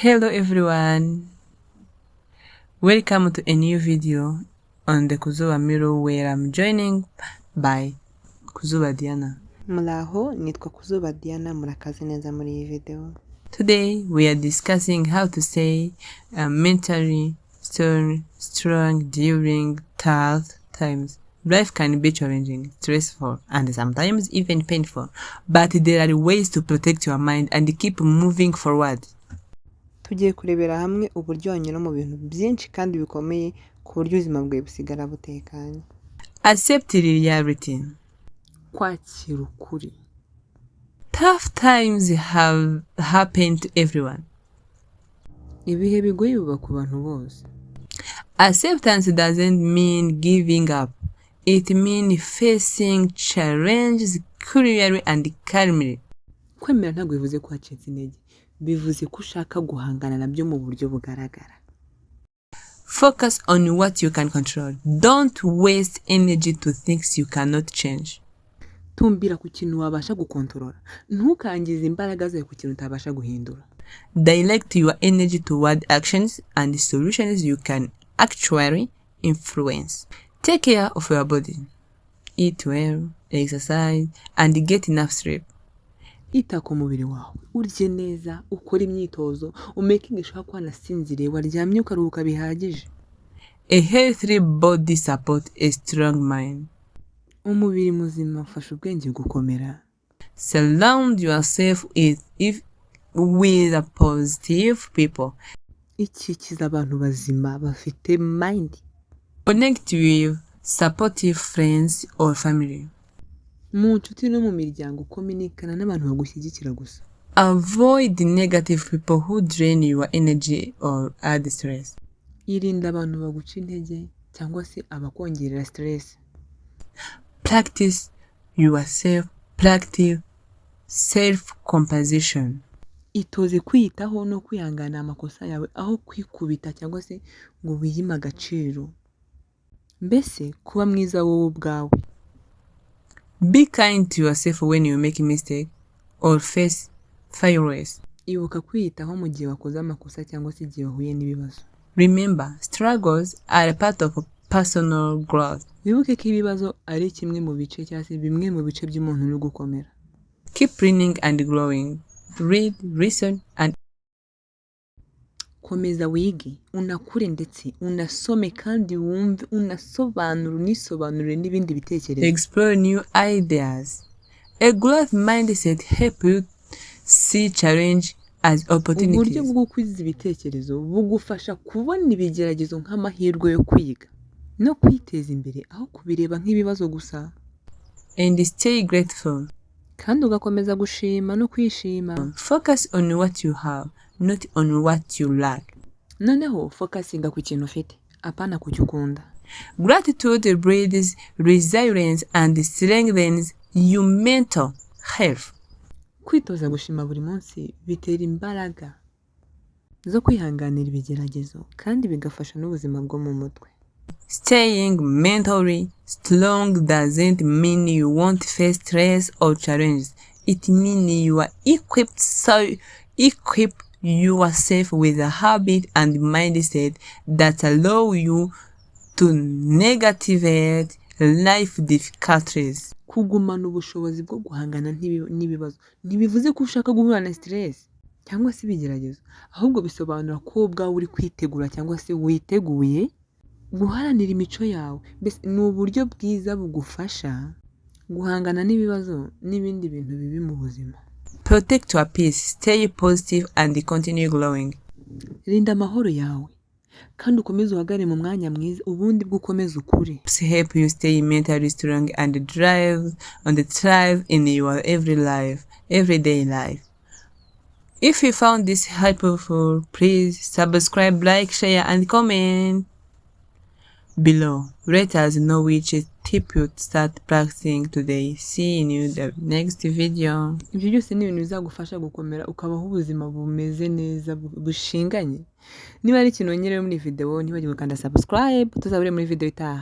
Hello everyone, welcome to a new video on the Kuzuba Mirror where I'm joining by Kuzuba Diana. Muraho, nitwa Kuzuba Diana, murakaze neza muri iyi video. Today we are discussing how to stay mentally strong during tough times. Life can be challenging, stressful, and sometimes even painful, but there are ways to protect your mind and keep moving forward. Tugiye kurebera hamwe uburyo wanyura mu bintu byinshi kandi bikomeye ku buryo ubuzima bwawe busigara butekanye. Accept reality. Kwakira ukuri. Tough times have happened to everyone. Ibihe bigoye biba ku bantu bose. Acceptance doesn't mean giving up. It means facing challenges clearly and calmly. Kwemera ntabwo bivuze ko wacitse intege, bivuze ko ushaka guhangana nabyo mu buryo bugaragara. Focus on what you can control. Don't waste energy to things you cannot change. Tumbira ku kintu wabasha gukontorora, ntukangize imbaraga zawe ku kintu utabasha guhindura. Direct your energy toward actions and solutions you can actually influence. Take care of your body. Eat well, exercise, and get enough sleep. Ita ku mubiri wawe, urye neza, ukore imyitozo, umakinge sure ko wanasinziriye, waryamye ukaruhuka bihagije. A healthy body supports a strong mind. Umubiri muzima ufasha ubwenge gukomera. Surround yourself with positive people. Ikikiza abantu bazima bafite mind. Connect with supportive friends or family. Mu nshuti no mu miryango, kominikana n'abantu bagushyigikira gusa. Avoid negative people who drain your energy or add stress. Irinda abantu baguca intege cyangwa se abakongerera stress. Practice yourself, practice self compassion. Itoze kwiyitaho no kwihangana amakosa yawe aho kwikubita cyangwa se ngo wiyime agaciro, mbese kuba mwiza wowe ubwawe. Be kind to yourself when you make a mistake or face failures. Ibuka kwiyitaho mu gihe wakoze amakosa cyangwa se igihe wahuye n'ibibazo. Remember, struggles are part of personal growth. Wibuke ko ibibazo ari kimwe mu bice cyangwa se bimwe mu bice by'umuntu uri gukomera. Keep learning and growing. Read, listen, and Komeza wige, unakure, ndetse unasome kandi wumve, unasobanure, unisobanurire n'ibindi bitekerezo. Explore new ideas. A growth mindset help you see challenge as Uburyo opportunities. bwo gukwiza ibitekerezo bugufasha kubona ibigeragezo nk'amahirwe yo kwiga no kwiteza imbere aho kubireba nk'ibibazo gusa. And stay grateful. Kandi ugakomeza gushima no kwishima. Focus on what you have, not on what you lack. Noneho focusinga ku kintu ufite, apana ku cyo ukunda. Gratitude breeds resilience and strengthens your mental health. Kwitoza gushima buri munsi bitera imbaraga zo kwihanganira ibigeragezo kandi bigafasha n'ubuzima bwo mu mutwe. Staying mentally strong doesn't mean you won't face stress or challenges. It means you are equipped, so equip yourself with a habit and mindset that allow you to navigate life difficulties. Kugumana ubushobozi bwo guhangana n'ibibazo ntibivuze ko ushaka guhura na stress cyangwa se ibigeragezo, ahubwo bisobanura ko wowe ubwawe uri kwitegura cyangwa se witeguye guharanira imico yawe. Mbese ni uburyo bwiza bugufasha guhangana n'ibibazo n'ibindi bintu bibi mu buzima. Protect your peace, stay positive and continue growing. Rinda amahoro yawe kandi ukomeze uhagarare mu mwanya mwiza, ubundi bwo ukomeze ukure. Help you stay mentally strong and drive on the thrive in your everyday life. If you found this helpful, please subscribe, like, share, and comment below. Let us know which tip you start practicing today. See you in the next video. Ibyo byose ni ibintu bizagufasha gukomera, ukabaho ubuzima bumeze neza, bushinganye. Niba ari ikintu wongerewe muri iyi video, ntibagirwe gukanda subscribe. Tuzabure muri video itaha.